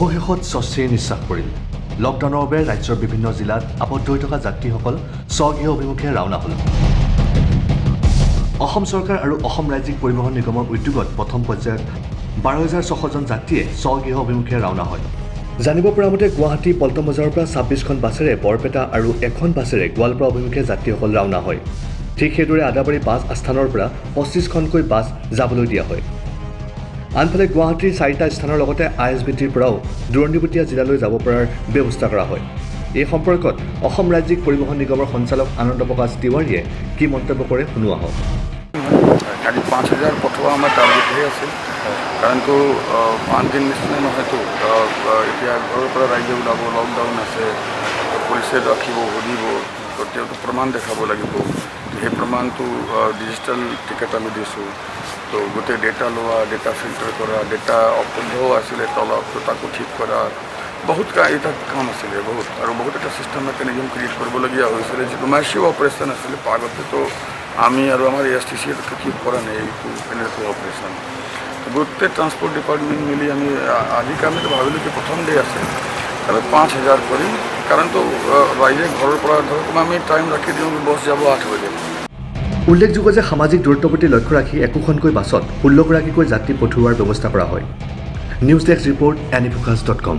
অৱশেষত স্বস্তিৰ নিশ্বাস পৰিল। লকডাউনৰ বাবে ৰাজ্যৰ বিভিন্ন জিলাত আবদ্ধ হৈ থকা যাত্ৰীসকল স্বগৃহ অভিমুখে ৰাওনা হ'ল। অসম চৰকাৰ আৰু অসম ৰাজ্যিক পৰিবহণ নিগমৰ উদ্যোগত প্ৰথম পৰ্যায়ত 12,600জন যাত্ৰীয়ে স্বগৃহ অভিমুখে ৰাওনা হয়। জানিব পৰা মতে, গুৱাহাটী পল্টন বজাৰৰ পৰা 26খন বাছেৰে বৰপেটা আৰু এখন বাছেৰে গোৱালপাৰা অভিমুখে যাত্ৰীসকল ৰাওনা হয়। ঠিক সেইদৰে আদাবাৰী বাছ আস্থানৰ পৰা 25খনকৈ বাছ যাবলৈ দিয়া হয়। আনফালে গুৱাহাটীৰ চাৰিটা স্থানৰ লগতে I S B টিৰ পৰাও দূৰণিবটীয়া জিলালৈ যাব পৰাৰ ব্যৱস্থা কৰা হয়। এই সম্পৰ্কত অসম ৰাজ্যিক পৰিবহণ নিগমৰ সঞ্চালক আনন্দ প্ৰকাশ তিৱাৰীয়ে কি মন্তব্য কৰে শুনোৱা হওক। আজি 5000 পঠোৱা আমাৰ টাৰ্গেটহে আছিল। কাৰণতো 5 দিন নিচিনা নহয়তো। এতিয়া ঘৰৰ পৰা ৰাইজে ওলাব, লকডাউন আছে, তো পুলিচে ৰাখিব, সুধিব, তো তেওঁতো প্ৰমাণ দেখাব লাগিব। সেই প্ৰমাণটো ডিজিটেল টিকেট আমি দিছোঁ। তো গোটেই ডেটা লোৱা, ডেটা ফিল্টাৰ কৰা, ডেটা অশুদ্ধও আছিলে তলত, তো তাকো ঠিক কৰা, বহুত এটা কাম আছিলে বহুত। আৰু বহুত এটা চিষ্টেম মেকানিজম ক্ৰিয়েট কৰিবলগীয়া হৈছিলে, যিটো মেচিভ অপাৰেশ্যন আছিলে। আগতেতো আমি আৰু আমাৰ এ এছ টি চিয়ে কেতিয়াও কৰা নাই এইটো এনেকুৱা অপাৰেশ্যন। গোটেই ট্ৰান্সপৰ্ট ডিপাৰ্টমেণ্ট মিলি আমি আজি আমিতো ভাবিলোঁ যে প্ৰথম ডে আছে, আমি 5000 কৰিম। কাৰণতো ৰাইজে ঘৰৰ পৰা ধৰক আমি টাইম ৰাখি দিওঁ, বছ যাব 8 বজাত। উল্লেখযোগ্য যে সামাজিক দূৰত্বৰ প্ৰতি লক্ষ্য ৰাখি একোখনকৈ বাছত 16গৰাকীকৈ যাত্ৰী পঠিওৱাৰ ব্যৱস্থা কৰা হয়। News desk report, anyfocus.com.